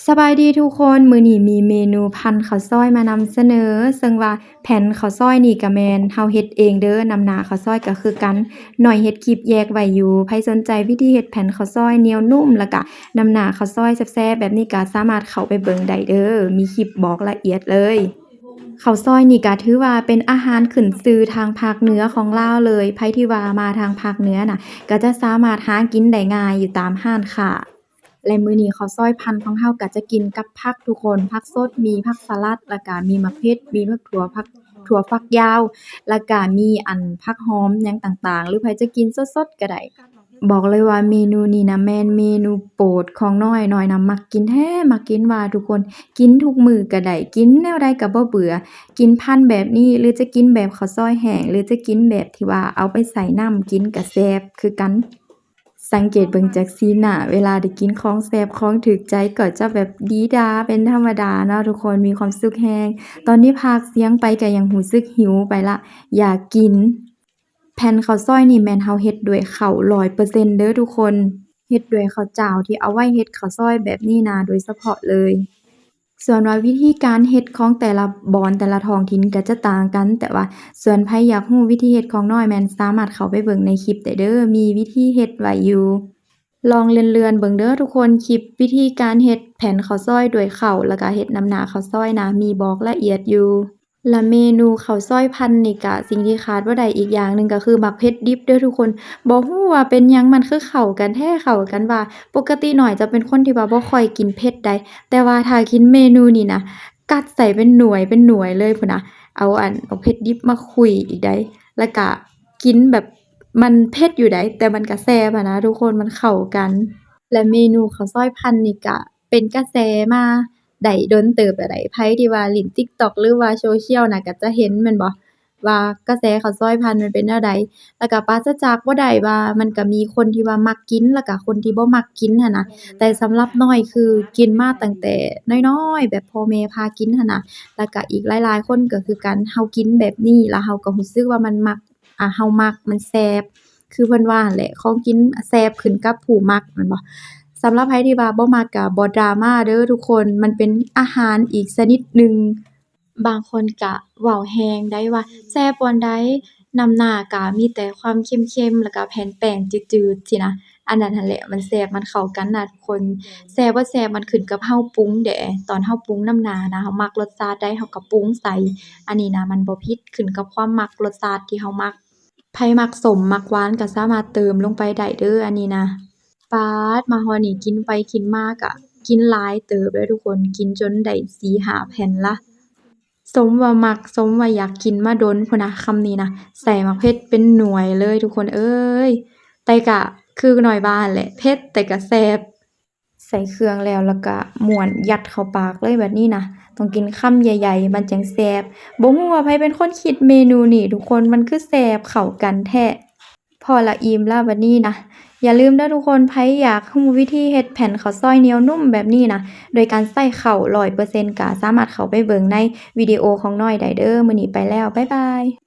ສະບາຍດີທຸກຄົນ, ມື້ນີ້ມີເມນູພັນເຂົ້າຊອຍມານຳສະເໜີ, ເຊິ່ງວ່າແຜ່ນເຂົ້າຊອຍນີ້ກະແມ່ນເຮົາເຮັດເອງເດີ້, ນ້ຳໜ້າເຂົ້າຊອຍກະຄືກັນ. ນ້ອຍເຮັດຄລິບແຍກໄວ້ຢູ່, ໃຜສົນໃຈວິທີເຮັດແຜ່ນເຂົ້າຊອຍໜຽວນຸ້ມ ແລ້ວກະນ້ຳໜ້າເຂົ້າຊອຍແຊບໆແບບນີ້ກະສາມາດເຂົ້າໄປເບິ່ງໄດ້ເດີ້, ມີຄລິບບອກລະອຽດເລີຍ. ເຂົ້າຊອຍນີ້ກະຖືວ່າເປັນອາຫານຂຶ້ນຊື່ທາງພາກເໜືອຂອງລາວເລີຍ, ໃຜທີ່ວ່າມາທາງພາກເໜືອນະ ກະຈະສາມາດຫາກິນໄດ້ງ່າຍຢູ່ຕາມຮ້ານຄ້າ. ແລະ ມື້ນີ້ເຂົ້າຊອຍພັນຂອງເຮົາກະຈະກິນກັບຜັກທຸກຄົນ, ຜັກສົດ, ມີຜັກສະຫຼັດ, ແລ້ວກະມີໝາກເຜັດ, ມີໝາກຖົ່ວ, ຜັກຖົ່ວຝັກຍາວ, ແລ້ວກະມີອັນຜັກຫອມຫຍັງຕ່າງໆ ຫຼືໃຜຈະກິນສົດໆກະໄດ້. ບອກເລີຍວ່າເມນູນີ້ນະແມ່ນເມນູໂປດຂອງນ້ອຍ, ນ້ອຍນະມັກກິນແທ້, ມັກກິນວ່າທຸກຄົນ, ກິນທຸກມື້ກະໄດ້, ກິນແນວໃດກະບໍ່ເບື່ອ, ກິນພັນແບບນີ້ ຫຼືຈະກິນແບບເຂົ້າຊອຍແຫ້ງ ຫຼືຈະກິນແບບທີ່ວ່າເອົາໄປໃສ່ນ້ຳກິນກະແຊບຄືກັນ. ສັງເກດເບິ່ງຈາກສີໜ້າ, ເວລາໄດ້ກິນຂອງແຊບຂອງຖືກໃຈກໍຈະແບບດີດາເປັນທຳມະດາເນາະທຸກຄົນ, ມີຄວາມສຸກແຮງ. ຕອນນີ້ພາກສຽງໄປກະຍັງຮູ້ສຶກຫິວໄປລະ, ຢາກກິນ. ແຜ່ນເຂົ້າຊອຍນີ້ແມ່ນເຮົາເຮັດດ້ວຍເຂົ້າຮ້ອຍເປີເຊັນເດີ້ທຸກຄົນ, ເຮັດດ້ວຍເຂົ້າຈ້າວທີ່ເອົາໄວ້ເຮັດເຂົ້າຊອຍແບບນີ້ນະໂດຍສະເພາະເລີຍ. ສ່ວນວ່າວິທີການເຮັດຂອງແຕ່ລະບ່ອນແຕ່ລະທ້ອງຖິ່ນກະຈະຕ່າງກັນ, ແຕ່ວ່າສ່ວນໃຜຢາກຮູ້ວິທີເຮັດຂອງນ້ອຍແມ່ນສາມາດເຂົ້າໄປເບິ່ງໃນຄລິບໄດ້ເດີ້, ມີວິທີເຮັດໄວ້ຢູ່. ລອງເລື່ອນໆເບິ່ງເດີ້ທຸກຄົນ, ຄລິບວິທີການເຮັດແຜ່ນເຂົ້າຊອຍດ້ວຍເຂົ້າ ແລ້ວກະເຮັດນ້ຳໜ້າເຂົ້າຊອຍນະ ມີບອກລະອຽດຢູ່. ລະເມນູເຂົ້າຊອຍພັນນີ້ກະ ສິ່ງທີ່ຂາດບໍ່ໄດ້ອີກຢ່າງໜຶ່ງກະຄືໝາກເຜັດດິບເດີ້ທຸກຄົນ. ບໍ່ຮູ້ວ່າເປັນຫຍັງມັນຄືເຂົ້າກັນແທ້ເຂົ້າກັນວ່າ, ປົກກະຕິນ້ອຍຈະເປັນຄົນທີ່ວ່າບໍ່ຄ່ອຍກິນເຜັດໃດ, ແຕ່ວ່າຖ້າກິນເມນູນີ້ນະ ກັດໃສ່ເປັນໜ່ວຍເປັນໜ່ວຍເລີຍພຸ້ນນະ. ເອົາອັນໝາກເຜັດດິບມາຂຸ້ຍອີກໃດ, ແລ້ວກະກິນແບບ ມັນເຜັດຢູ່ໃດ, ແຕ່ມັນກະແຊບຫັ້ນນະທຸກຄົນ, ມັນເຂົ້າກັນ. ແລະເມນູເຂົ້າຊອຍພັນນີ້ກະເປັນກະແສມາໄດ້ດົນເຕີບແລ້ວໃດ. ໃຜທີ່ວ່າຫຼິ້ນຕິກຕັອກ ຫຼືວ່າໂຊຊຽວນະ ກະຈະເຫັນແມ່ນບໍ່ ວ່າກະແສເຂົ້າຊອຍພັນມັນເປັນແນວໃດ. ແລ້ວກະປາສະຈາກບໍ່ໄດ້ວ່າມັນກະມີຄົນທີ່ວ່າມັກກິນ ແລ້ວກະຄົນທີ່ບໍ່ມັກກິນຫັ້ນນະ. ແຕ່ສຳລັບນ້ອຍຄືກິນມາຕັ້ງແຕ່ນ້ອຍໆ ແບບພໍ່ແມ່ພາກິນຫັ້ນນະ. ແລ້ວກະອີກຫຼາຍໆຄົນກະຄືກັນ, ເຮົາກິນແບບນີ້ ແລ້ວເຮົາກະຮູ້ສຶກວ່າມັນມັກ ອ່າ ເຮົາມັກ ມັນແຊບ ຄືເພິ່ນວ່າຫັ້ນແຫຼະ, ຂອງກິນແຊບຂຶ້ນກັບຜູ້ມັກ ແມ່ນບໍ່? ສຳລັບໃຜທີ່ວ່າບໍ່ມັກກະບໍ່ດຣາມາເດີ້ທຸກຄົນ, ມັນເປັນອາຫານອີກຊະນິດໜຶ່ງ. ບາງຄົນກະເວົ້າແຮງໄດ໋ວ່າແຊບບ່ອນໃດ, ນ້ຳໜ້າກະມີແຕ່ຄວາມເຄັມໆ ແລ້ວກະແຜ່ນແປ້ງຈືດໆ ຊີ້ນະ. ອັນນັ້ນຫັ້ນແຫຼະມັນແຊບ, ມັນເຂົ້າກັນນະທຸກຄົນ. ແຊບບໍ່ແຊບມັນຂຶ້ນກັບເຮົາປຸງເດ້. ຕອນເຮົາປຸງນ້ຳໜ້ານະ ເຮົາມັກລົດຊາດໃດ ເຮົາກະປຸງໃສ່. ອັນນີ້ນະມັນບໍ່ຜິດ, ຂຶ້ນກັບຄວາມມັກ ລົດຊາດທີ່ເຮົາມັກ. ໃຜມັກສົ້ມມັກຫວານກະສາມາດເຕີມລົງໄປໄດ້ເດີ້ ອັນນີ້ນະ. ປາດ ມາຮອດນີ້ກິນໄປກິນມາກະກິນຫຼາຍເຕີບເດີ້ທຸກຄົນ, ກິນຈົນໄດ້ສີ່ຫ້າແຜ່ນລະ. ສົມວ່າມັກ ສົມວ່າຢາກກິນມາດົນພຸ້ນນະ, ຄຳນີ້ນະ ໃສ່ໝາກເຜັດເປັນໜ່ວຍເລີຍທຸກຄົນເອີຍ. ແຕ່ກະຄືນ້ອຍວ່າຫັ້ນແຫຼະ, ເຜັດແຕ່ກະແຊບ. ໃສ່ເຄື່ອງແລ້ວ ແລ້ວກະມ້ວນຍັດເຂົ້າປາກເລີຍບາດນີ້ນະ, ຕ້ອງກິນຄຳໃຫຍ່ໆ ມັນຈັ່ງແຊບ. ບໍ່ຮູ້ວ່າໃຜເປັນຄົນຄິດເມນູນີ້ທຸກຄົນ, ມັນຄືແຊບເຂົ້າກັນແທ້. ພໍລະ ອີ່ມລະບາດນີ້ນະ. ຢ່າລືມເດີ້ທຸກຄົນ, ໃຜຢາກຮູ້ວິທີເຮັດແຜ່ນເຂົ້າຊອຍໜຽວນຸ້ມແບບນີ້ນະ ໂດຍການໃຊ້ເຂົ້າຮ້ອຍເປີເຊັນ ກະສາມາດເຂົ້າໄປເບິ່ງໃນວິດີໂອຂອງນ້ອຍໄດ້ເດີ້. ມື້ນີ້ໄປແລ້ວ, ບາຍບາຍ.